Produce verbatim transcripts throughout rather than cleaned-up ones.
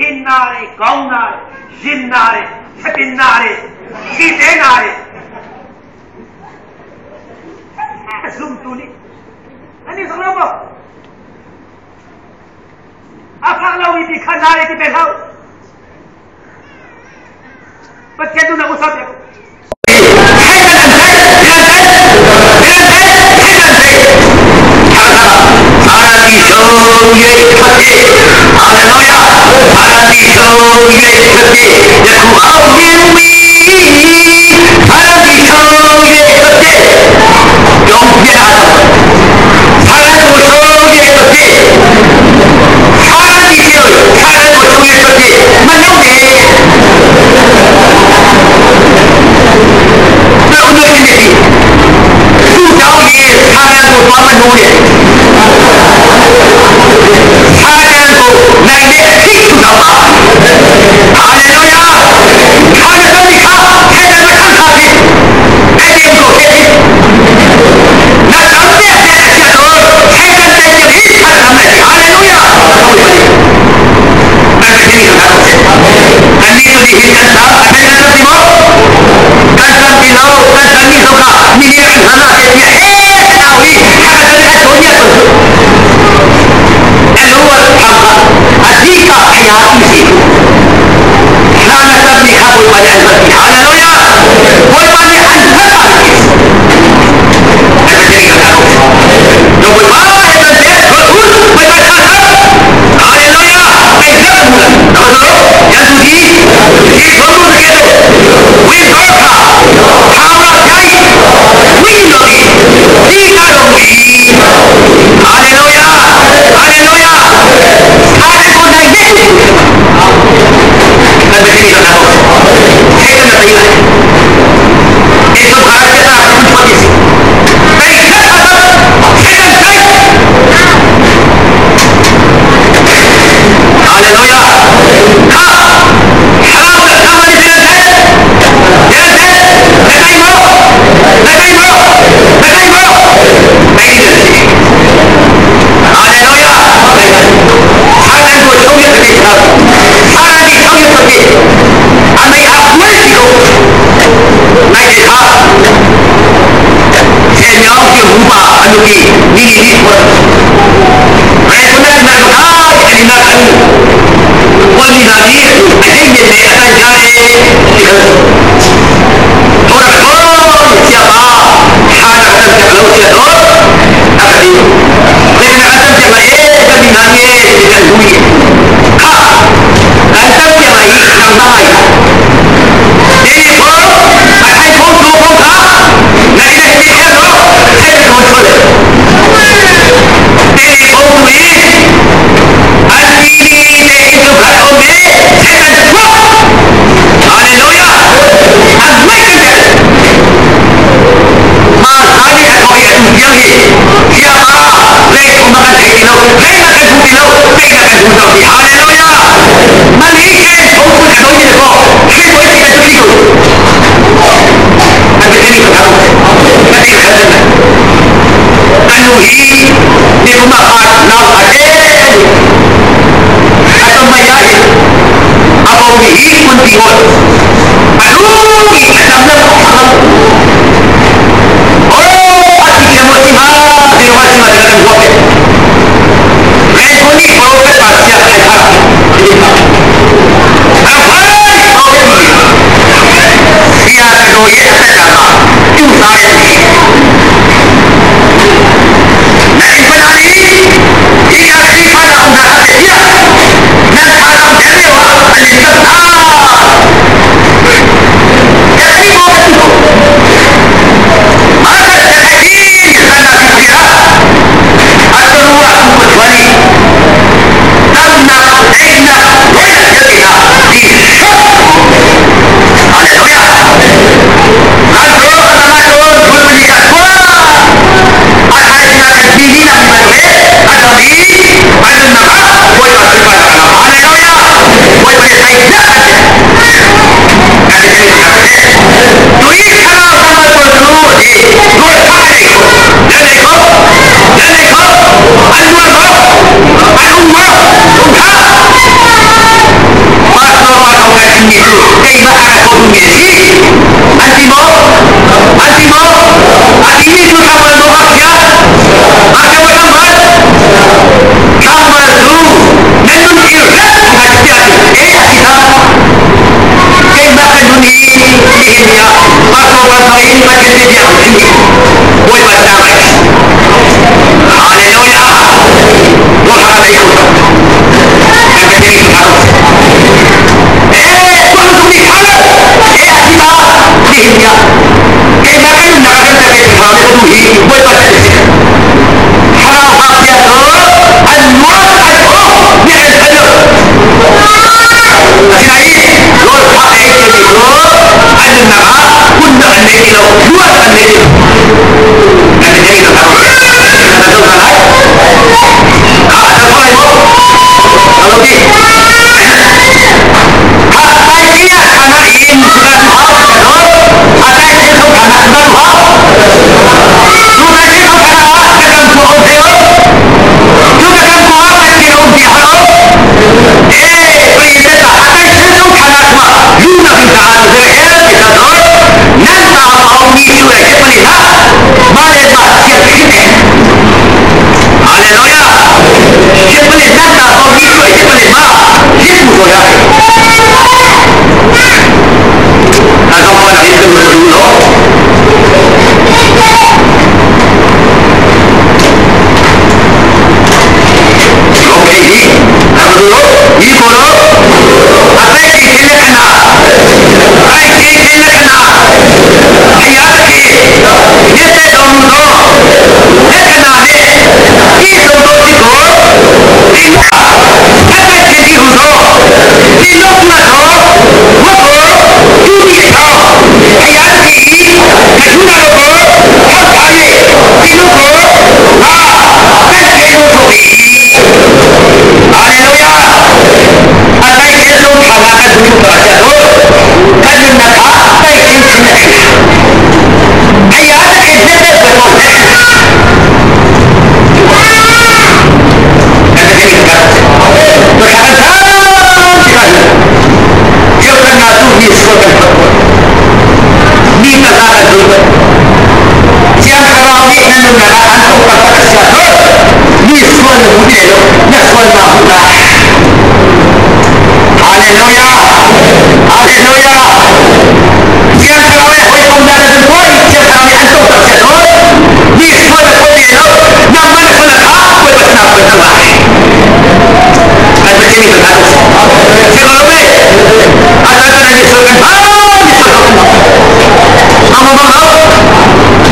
Иннари, кавунари, жиннари, хепиннари, хитенари. Зун туни. Ани салама. Ахалавиди канариди бегьав. Патедуна усатеб.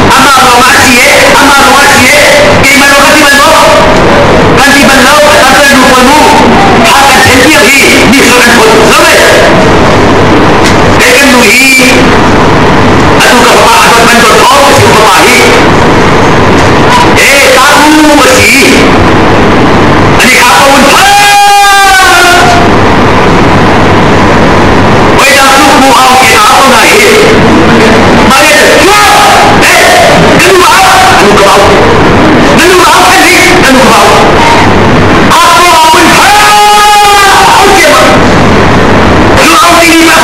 Амма, амма, амма, амма, гейманва, гатибанва, гатибанва, атамрин лукӀванму, гьакӀ тенкӀиви, мисран пуд, заме. Экъен лугьуз, адан гафар, адан гафар, адан гафар, адан гафар. Э, тару васи. Ани капӀа вун пара. Вай дасу ку ав ке капӀа нахи. Мане, чуа. Э, гану ав, гану ав. Гану ав, гану ав. КапӀа вун пара. Ав ке ма. Чуа ав ке ма.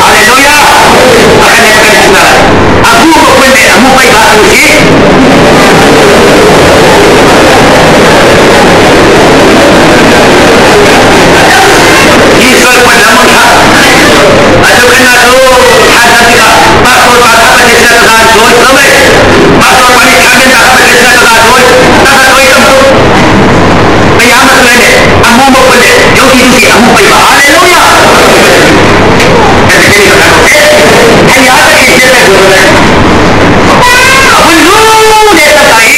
Halleluya! Akane, akane, akane. Abu bakun de, abu payda kusi. Isor payda mutla. Ato kana to, hada tika, pastor ba ka pa tesla ta da joy, sabe? Pastor ba ni kagen ba ka pa tesla ta da joy, ta da joy tam to. Kıyamet günü amu mukule, yoki dusi amu payba. Haleluya! Kani kani kani. Hayata kete de. Abun lu ne takai.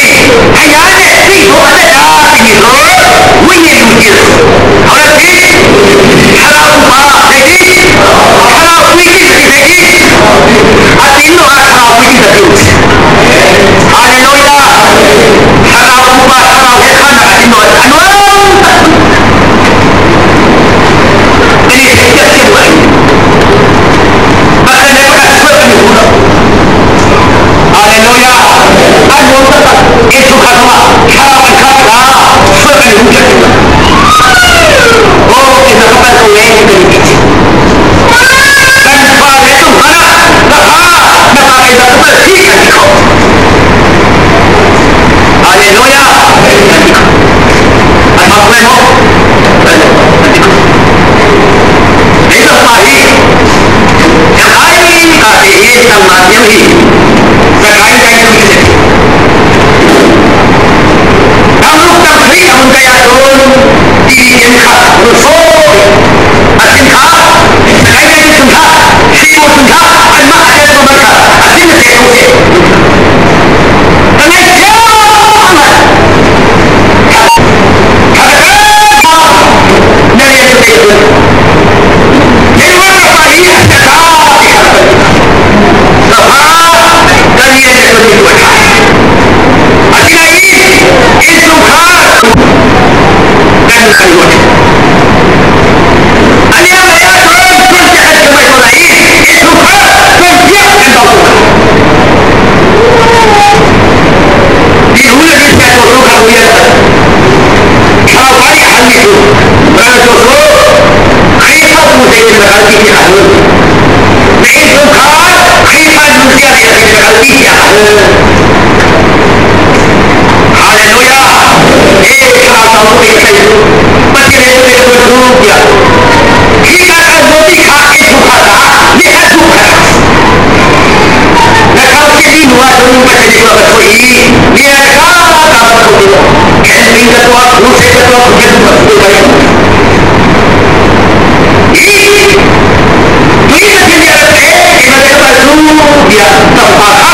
Hayane si ho ada da ni ho. Wunye lu jir. Hora si. Hara upa dedi. Hara upi dedi. Atinu hara upi dedi. Haleluya. Hara upa hara upa hana atinu atinu. Haleluya. Haleluya. Atmaqlemo. Eza pahi. Yakai kate hi, tamam hi. Zakai kai hi. Tamluk tam hi, amun kaya don. Diri ken ka. Ruso. Asin ka. Zakai kai hi sun ka. Shi ko sun ka. Anma ade ko maka. Asin se ko se. Haleluya. Ee, kala tamu te kai. Pati re te ko dunya. Ki ka ka moti ka e tu ka ta, ni ka tu ka. Na ka ke ni wa tu ma te ni wa ko i. Ni a ka ka ko tu. Ken ni ka tu, u se ka tu, ke tu ka tu. Ee, tu i ka ni a te, ni ma te ka tu, ya, ta pa ka.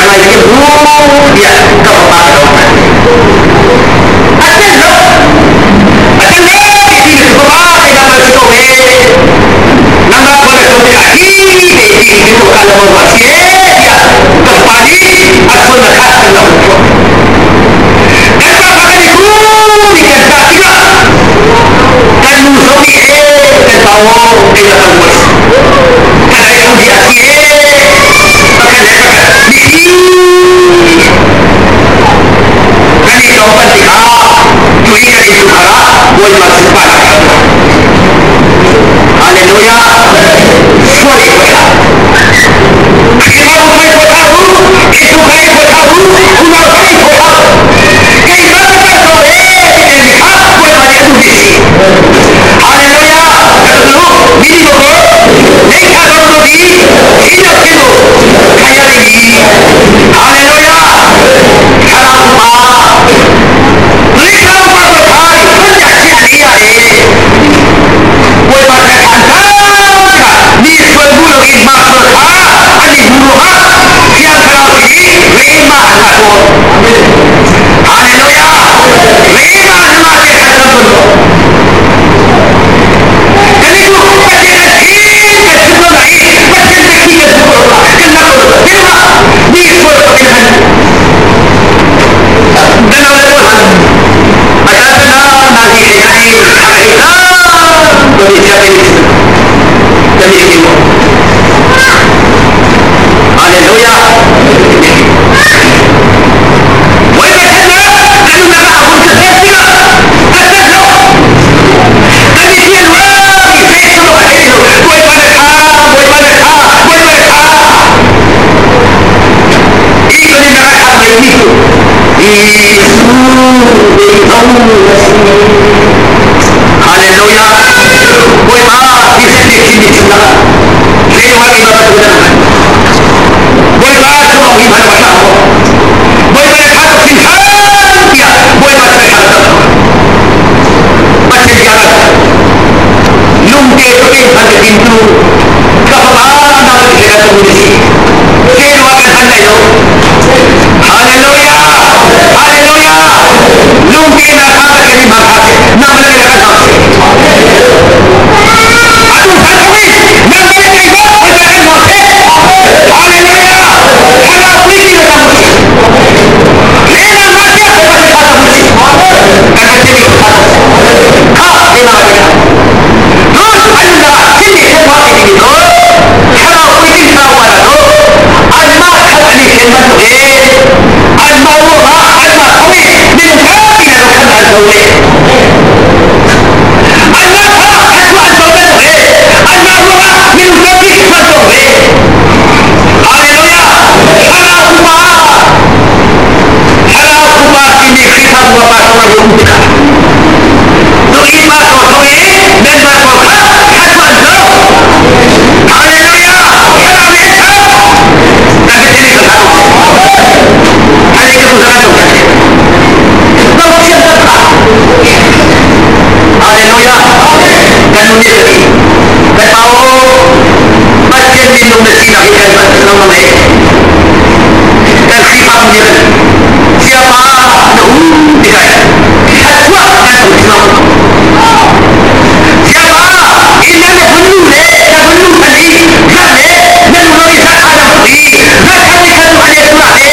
Ай, икӀ бур я, гаф патал. Атанва, атанва, икӀ бур я, гаф патал. Намаз кьуна кутуна, икӀ бур я, гаф патал, гаф патал. Гаф патал, гаф патал. Haleluya. Haleluya. Aleluya. Haleluya. Haleluya. Haleluya. Koyma, Koyma, Haleluya. Haleluya. Lungte na kata kani ma kate. Na ma kani kata. Haleluya. Haleluya. Haleluya. Haleluya. Kanuni kati. Katao, bacin ni nung na sina hi kan bat nung nung he. Kan si pam ni kan. Siapa na u tikai. Katwa na u tikai. Siapa ina na bunu le, na bunu kani, na le, na bunu ni sa ka na u ti. Na kani kani kani kani kani.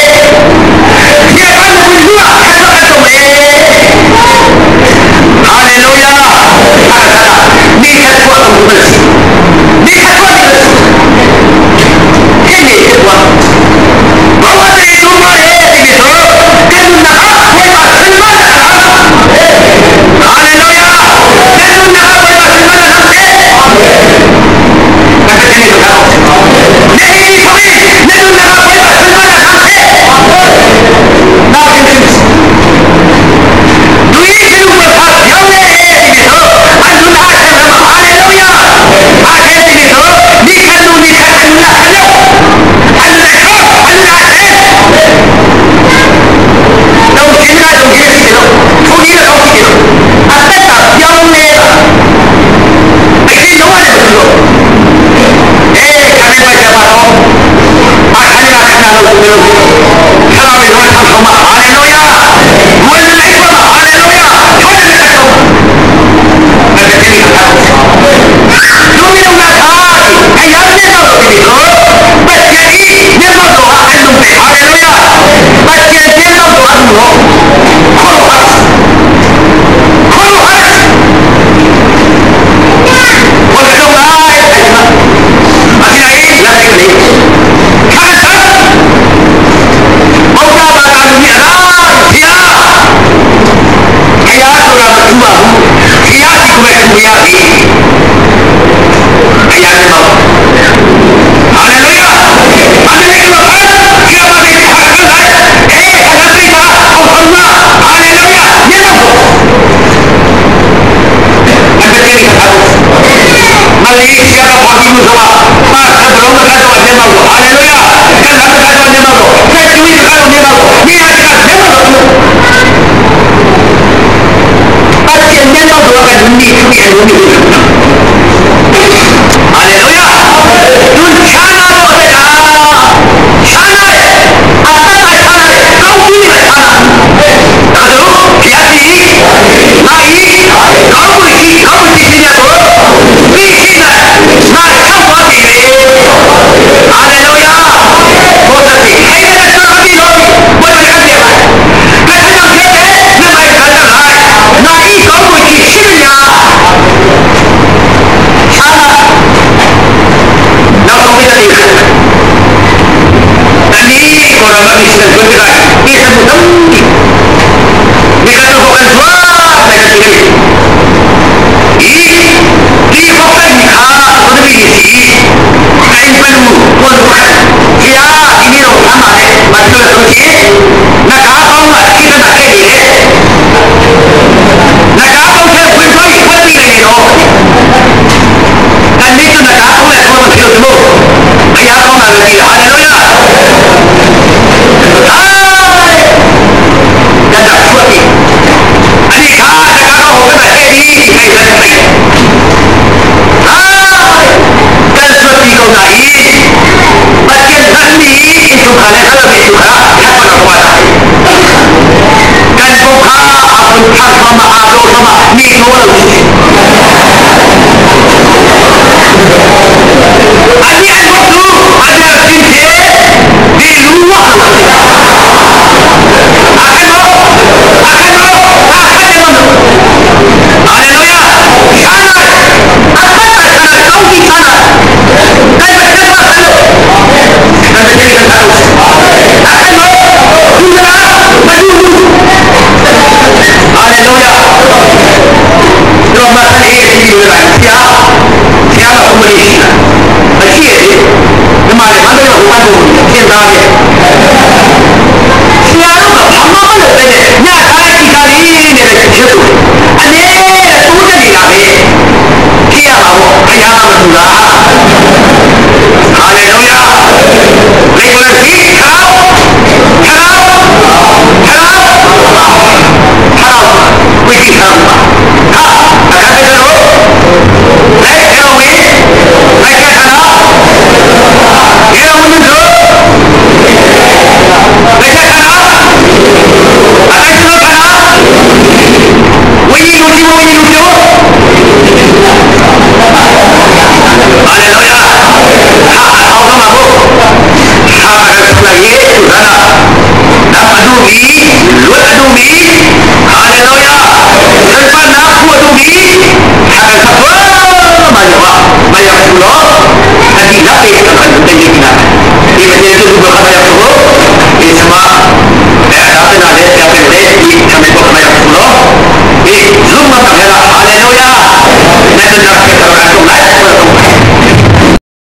Haleluya. Ni katwa. Ni katwa. Ni katwa. Bawa ni tuma he ni to. Haleluya! Haleluya! Dun chana, chana,